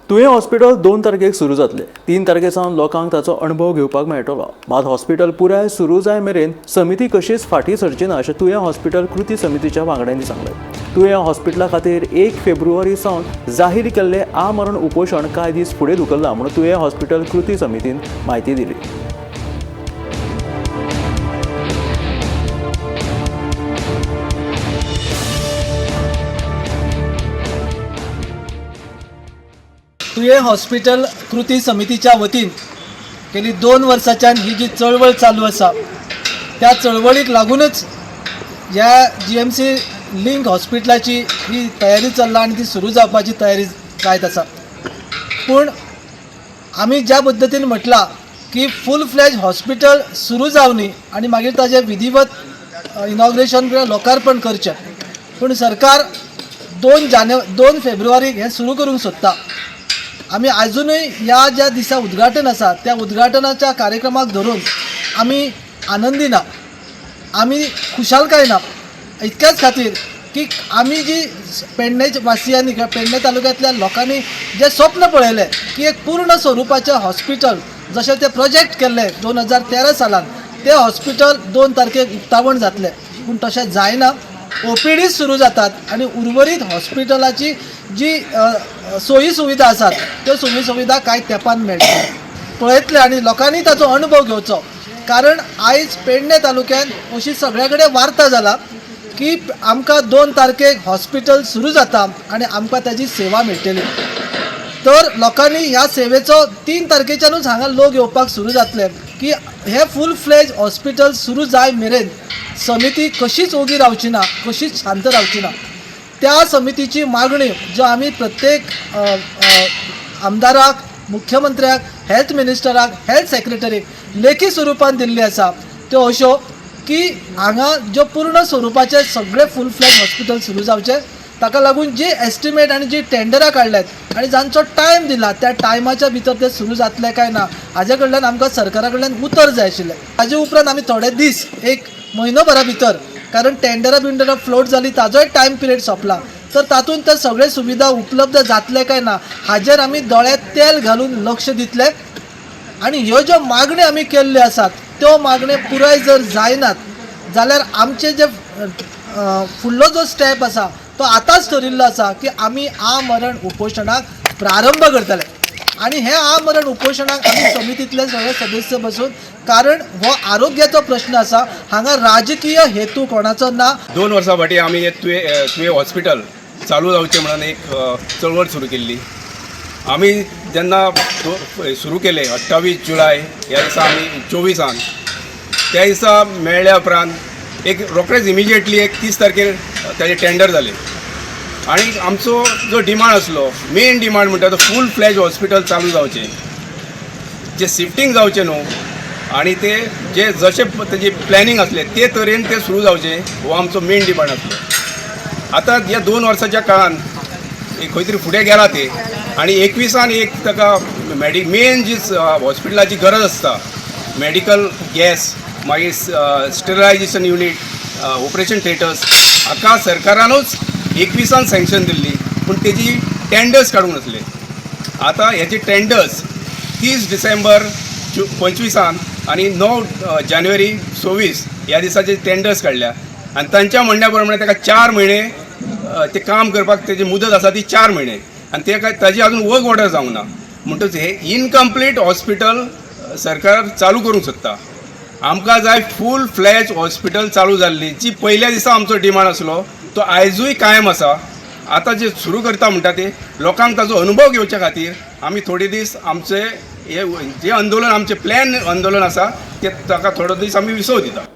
तुयें हॉस्पिटल 2 तारखेक सुरू जातले. 3 तारखे सावन लोकांक ताचो अणभव घेवपाक मेळटलो. मात हॉस्पिटल पुराय सुरू जाय मेरेन समिती कशीच फाटीं सरची ना अशें तुयें हॉस्पिटल कृती समितीच्या वांगड्यांनी सांगलें. तुयें हॉस्पिटला खातीर 1 फेब्रुवारी सावन जाहीर केल्लें आमरण उपोशण कांय दीस फुडें धुकल्लां म्हणून तुयें हॉस्पिटल कृती समितीन म्हायती दिली. तुयें हॉस्पिटल कृती समितीच्या वतीन गेली 2 वर्सांच्यान ही जी चळवळ चालू आसा त्या चळवळीक लागूनच ह्या GMC लिंक हॉस्पिटलाची ही तयारी चल्ला आनी ती सुरू जावपाची तयारी जायत आसा. पूण आमी ज्या पद्दतीन म्हटलां की फूल फ्लॅज हॉस्पिटल सुरू जावनी आनी मागीर ताजें विधिवत इनॉग्रेशन किंवा लोकार्पण करचें, पूण सरकार 2 फेब्रुवारीक हें सुरू करूंक सोदता. आमी आजुनूय ह्या ज्या दिसा उद्घाटन आसा त्या उद्घाटनाच्या कार्यक्रमाक धरून आमी आनंदी ना, आमी खुशालकाय ना. इतक्याच खातीर की आमी जी पेडणे वासियांनी किंवा पेडणे तालुक्यांतल्या लोकांनी जें स्वप्न पळयलें की एक पूर्ण स्वरुपाचें हॉस्पिटल जशें तें प्रोजेक्ट केल्लें 2013 सालान तें हॉस्पिटल 2 तारखेक उक्तावण जातलें, पूण तशें जायना. OPD सुरू जातात आनी उर्वरीत हॉस्पिटलाची जी सोयी सुविधा आसात त्यो सोयी सुविधा कांय तेंपान मेळटा पळयतले आनी लोकांनी ताचो अणभव घेवचो. कारण आयज पेडणे तालुक्यांत अशी सगळ्या कडेन वार्ता जाला की आमकां 2 तारखेक हॉस्पिटल सुरू जाता आनी आमकां ताजी सेवा मेळटली. तर लोकांनी ह्या सेवेचो 3 तारखेच्यानूच हांगा लोक येवपाक सुरू जातले की हे फूल फ्लॅज हॉस्पिटल सुरू जाय मेरेन समिती कशीच ओगी रावची ना, कशीच शांत रावची ना. त्या समितीची मागणी जो आमी प्रत्येक आमदाराक, मुख्यमंत्र्याक, हेल्थ मिनिस्टराक, हेल्थ सेक्रेटरीक लेखी स्वरुपान दिल्ली आसा त्यो अश्यो की हांगा ज्यो पूर्ण स्वरुपाचे सगळे फूल फ्लॅज हॉस्पिटल सुरू जावचे, ताका लागून जी एस्टिमेट आनी जी टेंडरां काडल्यात आनी जांचो टायम दिला त्या टायमाच्या भितर ते सुरू जातले काय ना हाजे कडल्यान आमकां सरकारा कडल्यान उतर जाय आशिल्लें. ताजे उपरांत आमी थोडे दीस, एक म्हयनो भरा भितर, कारण टेंडरां बिंडरां फ्लोट जाली ताजोय टायम पिरियड सोंपला, तर तातूंत ते सगळे सुविधा उपलब्ध जातले काय ना हाजेर आमी दोळ्यांत तेल घालून लक्ष दितले. आनी ह्यो ज्यो मागण्यो आमी केल्ल्यो आसात त्यो मागण्यो पुराय जर जायनात जाल्यार आमचे जे फुडलो जो स्टेप आसा तो आतांच थरिल्लो आसा की आमी आमरण उपोशणाक प्रारंभ करतले. आनी हे आमरण उपोशणाक आमी समितींतले सगळे सदस्य बसून, कारण हो आरोग्याचो प्रश्न आसा, हांगा राजकीय हेतू कोणाचो ना. 2 वर्सां फाटीं आमी हे तुयें हॉस्पिटल चालू जावचें म्हणून एक चळवळ सुरू केल्ली. आमी जेन्ना सुरू केलें 28 जुलय ह्या दिसा आमी 24 त्या दिसा मेळ्ळ्या उपरांत एक रोखडेच इमिजिएटली एक 30 तारखेर ताजें टेंडर जालें. आनी आमचो जो डिमांड आसलो, मेन डिमांड म्हणटा तो फूल फ्लॅज हॉस्पिटल चालू जावचें, जे शिफ्टींग जावचें न्हू आनी ते जे जशें तेजी प्लॅनिंग आसलें ते तरेन ते सुरू जावचें, हो आमचो मेन डिमांड आसलो. आतां ह्या 2 वर्साच्या काळान एक खंय तरी फुडें गेला ते आनी 21 एक ताका मेन जी हॉस्पिटलाची गरज आसता, मेडिकल गॅस, मागीर स्टरिलायजेशन युनीट, ऑपरेशन थिएटर्स, हाका सरकारानूच 21 सँक्शन दिल्ली, पूण तेजी टेंडर्स काडूंक नासले. आतां हेजी टेंडर्स 30 डिसेंबर 25 आनी 9 जानेवारी 26 ह्या दिसाचे टेंडर्स काडल्या आनी तांच्या म्हणण्या प्रमाणे ताका 4 म्हयने ते काम करपाक तेजी मुदत आसा ती 4 म्हयने आनी ते ताजी अजून वर्क ऑर्डर जावंक ना. म्हणटकच हे इनकम्प्लीट हॉस्पिटल सरकार चालू करूंक सोदता. आमकां जाय फूल फ्लॅज हॉस्पिटल चालू जाल्ली, जी पयल्या दिसा आमचो डिमांड आसलो तो आयजूय कायम आसा. आतां जे सुरू करता म्हणटा ते लोकांक ताजो अनुभव घेवच्या खातीर आमी थोडे दीस आमचे हे जे आंदोलन, आमचें प्लॅन आंदोलन आसा ते ताका थोडो दीस आमी विसव दिता.